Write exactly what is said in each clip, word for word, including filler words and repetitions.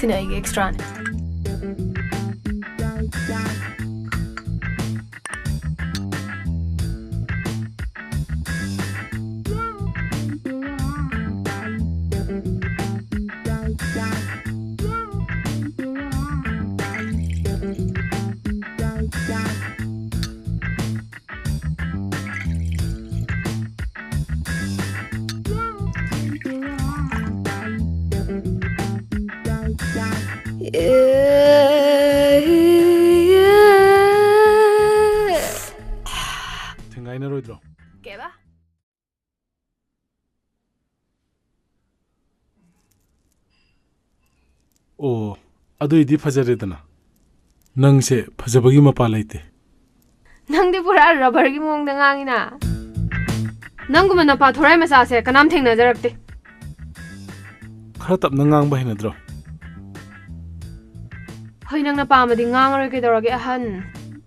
ꯁꯤꯅ ꯑꯩꯒꯤ ꯑꯦꯛꯁꯇ꯭ꯔꯥꯅꯦ꯫ ꯊꯦꯡꯒꯥꯏꯅꯔꯣꯏꯗ꯭ꯔꯣ? ꯀꯩꯕ? ꯑꯣ, ꯑꯗꯨꯏꯗꯤ ꯐꯖꯔꯦꯗꯅ꯫ ꯅꯪꯁꯦ ꯐꯖꯕꯒꯤ ꯃꯄꯥ ꯂꯩꯇꯦ꯫ ꯅꯪꯗꯤ ꯄꯨꯔꯥ ꯔꯕꯔꯒꯤ ꯃꯑꯣꯡꯗ ꯉꯥꯡꯉꯤꯅ꯫ ꯅꯪꯒꯨꯝꯕ ꯅꯄꯥ ꯊꯣꯔꯥꯏ ꯃꯆꯥꯁꯦ ꯀꯅꯥꯝ ꯊꯦꯡꯅꯖꯔꯛꯇꯦ꯫ ꯈꯔ ꯇꯞꯅ ꯉꯥꯡꯕ ꯍꯩꯅꯗ꯭ꯔꯣ? ꯍꯣꯏ, ꯅꯪꯅ ꯄꯥꯝꯃꯗꯤ ꯉꯥꯡꯉꯔꯣꯏ ꯀꯩꯗꯧꯔꯒꯦ, ꯑꯍꯟ꯫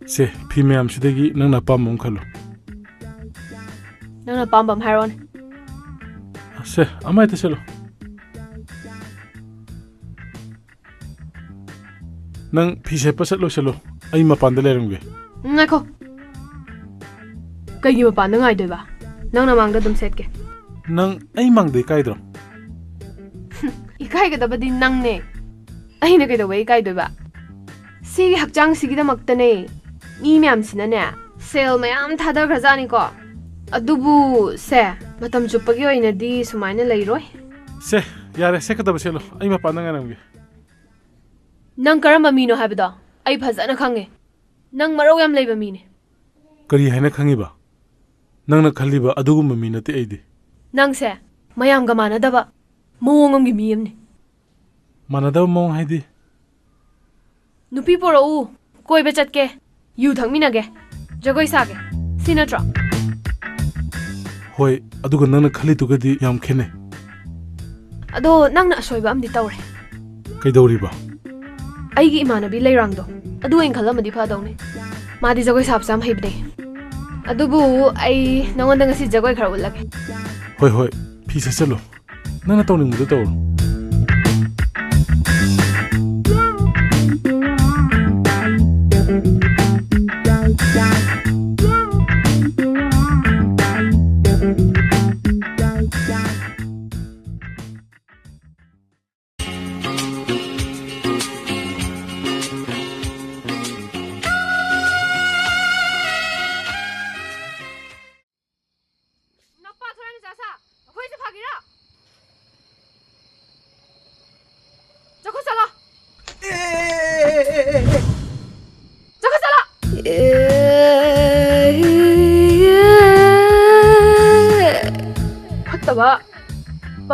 ꯁꯦ, ꯐꯤ ꯃꯌꯥꯝꯁꯤꯗꯒꯤ ꯅꯪꯅ ꯑꯄꯥꯝꯕ ꯑꯃ ꯈꯜꯂꯣ꯫ ꯅꯪꯅ ꯑꯄꯥꯝꯕ ꯑꯃ ꯍꯥꯏꯔꯛꯑꯣꯅꯦ꯫ ꯁꯦ, ꯑꯃ ꯍꯦꯛꯇ ꯁꯦꯠꯂꯣ꯫ ꯅꯪ ꯐꯤ ꯁꯦꯠꯄ ꯆꯠꯂꯣ, ꯆꯠꯂꯣ꯫ ꯑꯩ ꯃꯄꯥꯟꯗ ꯂꯩꯔꯝꯒꯦ꯫ ꯉꯥꯏꯈꯣ꯫ ꯀꯩꯒꯤ ꯃꯄꯥꯟꯗ ꯉꯥꯏꯗꯣꯏꯕ? ꯅꯪ ꯅꯃꯥꯡꯗ ꯑꯗꯨꯝ ꯁꯦꯠꯀꯦ꯫ ꯅꯪ ꯑꯩ ꯃꯥꯡꯗ ꯏꯀꯥꯏꯗ꯭ꯔꯣ? ꯏꯀꯥꯏꯒꯗꯕꯗꯤ ꯅꯪꯅꯦ꯫ ꯑꯩꯅ ꯀꯩꯗꯧꯕꯩ ꯏꯀꯥꯏꯗꯣꯏꯕ? ꯁꯤꯒꯤ ꯍꯛꯆꯥꯡꯁꯤꯒꯤꯗꯃꯛꯇꯅꯦ꯫ ꯃꯤ ꯃꯌꯥꯝꯁꯤꯅꯅꯦ, ꯁꯦꯜ ꯃꯌꯥꯝ ꯊꯥꯗꯈ꯭ꯔꯖꯥꯠꯅꯤꯀꯣ꯫ ꯑꯗꯨꯕꯨ ꯁꯦ, ꯃꯇꯝ ꯆꯨꯞꯄꯒꯤ ꯑꯣꯏꯅꯗꯤ ꯁꯨꯃꯥꯏꯅ ꯂꯩꯔꯣꯏ꯫ ꯁꯦ, ꯌꯥꯔꯦ, ꯁꯦꯠꯀꯗꯕ ꯁꯦꯠꯂꯣ꯫ ꯑꯩ ꯃꯄꯥꯟꯗ ꯉꯥꯏꯔꯝꯒꯦ꯫ ꯅꯪ ꯀꯔꯝꯕ ꯃꯤꯅꯣ ꯍꯥꯏꯕꯗꯣ ꯑꯩ ꯐꯖꯅ ꯈꯪꯉꯦ꯫ ꯅꯪ ꯃꯔꯧ ꯌꯥꯝ ꯂꯩꯕ ꯃꯤꯅꯦ꯫ ꯀꯔꯤ ꯍꯥꯏꯅ ꯈꯪꯉꯤꯕ? ꯅꯪꯅ ꯈꯜꯂꯤꯕ ꯑꯗꯨꯒꯨꯝꯕ ꯃꯤ ꯅꯠꯇꯦ ꯑꯩꯗꯤ꯫ ꯅꯪꯁꯦ ꯃꯌꯥꯝꯒ ꯃꯥꯟꯅꯗꯕ ꯃꯑꯣꯡ ꯑꯃꯒꯤ ꯃꯤ ꯑꯃꯅꯤ꯫ ꯃꯥꯟꯅꯗꯕ ꯃꯑꯣꯡ ꯍꯥꯏꯗꯤ? ꯅꯨꯄꯤ ꯄꯨꯔꯛꯎ, ꯀꯣꯏꯕ ꯆꯠꯀꯦ, ꯌꯨ ꯊꯛꯃꯤꯟꯅꯒꯦ, ꯖꯒꯣꯏ ꯁꯥꯒꯦ, ꯁꯤ ꯅꯠꯇ꯭ꯔꯣ? ꯍꯣꯏ, ꯑꯗꯨꯒ ꯅꯪꯅ ꯈꯜꯂꯤꯗꯨꯒꯗꯤ ꯌꯥꯝ ꯈꯦꯠꯅꯩ꯫ ꯑꯗꯣ ꯅꯪꯅ ꯑꯁꯣꯏꯕ ꯑꯃꯗꯤ ꯇꯧꯔꯦ꯫ ꯀꯩꯗꯧꯔꯤꯕ? ꯑꯩꯒꯤ ꯏꯃꯥꯟꯅꯕꯤ ꯂꯩꯔꯥꯡꯗꯣ, ꯑꯗꯨ ꯑꯣꯏꯅ ꯈꯜꯂꯝꯃꯗꯤ ꯐꯗꯧꯅꯦ꯫ ꯃꯥꯗꯤ ꯖꯒꯣꯏ ꯁꯥꯕꯁꯨ ꯌꯥꯝ ꯍꯩꯕꯅꯦ꯫ ꯑꯗꯨꯕꯨ ꯑꯩ ꯅꯉꯣꯟꯗ ꯉꯁꯤ ꯖꯒꯣꯏ ꯈꯔ ꯎꯠꯂꯒꯦ꯫ ꯍꯣꯏ, ꯍꯣꯏ, ꯐꯤ ꯁꯦꯠꯆꯜꯂꯣ꯫ ꯅꯪꯅ ꯇꯧꯅꯤꯡꯕꯗꯨ ꯇꯧꯔꯣ꯫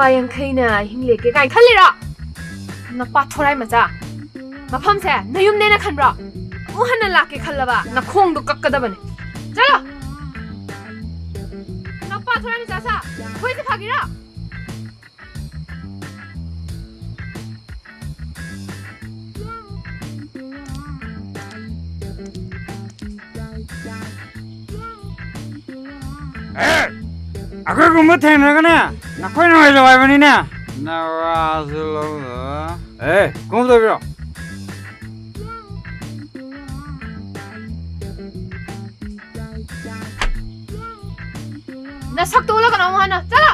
ꯂꯨꯄꯥ ꯌꯥꯡꯈꯩꯅ ꯑꯍꯤꯡ ꯂꯦꯛꯀꯦ ꯀꯥꯏꯅ ꯈꯜꯂꯤꯔꯣ? ꯅꯄꯥ ꯊꯣꯔꯥꯏ ꯃꯆꯥ, ꯃꯐꯝꯁꯦ ꯅꯌꯨꯝꯅꯦꯅ ꯈꯟꯕ꯭ꯔꯣ? ꯑꯃꯨꯛ ꯍꯟꯅ ꯂꯥꯛꯀꯦ ꯈꯜꯂꯕ ꯅꯈꯣꯡꯗꯣ ꯀꯛꯀꯗꯕꯅꯦ꯫ ꯆꯠꯂꯣ꯫ ꯅꯄꯥ ꯊꯣꯔꯥꯏ ꯃꯆꯥ ꯁꯥ, ꯑꯩꯈꯣꯏꯁꯦ ꯐꯥꯒꯤꯔꯣ? ꯑꯦ! ꯑꯩꯈꯣꯏꯒꯨꯝꯕ ꯊꯦꯡꯅꯔꯒꯅꯦ, ꯅꯈꯣꯏ ꯅꯨꯡꯉꯥꯏꯖꯧ ꯍꯥꯏꯕꯅꯤꯅꯦ꯫ ꯅꯋꯥꯁꯨ ꯂꯧꯗ꯫ ꯑꯦ, ꯀꯨꯝ ꯇꯧꯕꯤꯔꯣ꯫ ꯅꯁꯛꯇꯣ ꯎꯠꯂꯛꯀꯅꯣ ꯑꯃꯨꯛ ꯍꯟꯅ꯫ ꯆꯠꯂꯣ!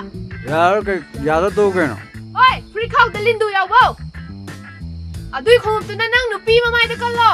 ꯌꯥꯔꯣꯏ, ꯀꯩ, ꯌꯥꯗ ꯇꯧ ꯀꯩꯅꯣ? ꯍꯣꯏ, ꯐꯨꯔꯤꯠꯈꯥꯎꯗ ꯂꯤꯟꯗꯨ ꯌꯥꯎꯕꯧ꯫ ꯑꯗꯨꯏ ꯈꯣꯡꯎꯞꯇꯨꯅ ꯅꯪ ꯅꯨꯄꯤ ꯃꯃꯥꯏꯗ ꯀꯜꯂꯣ꯫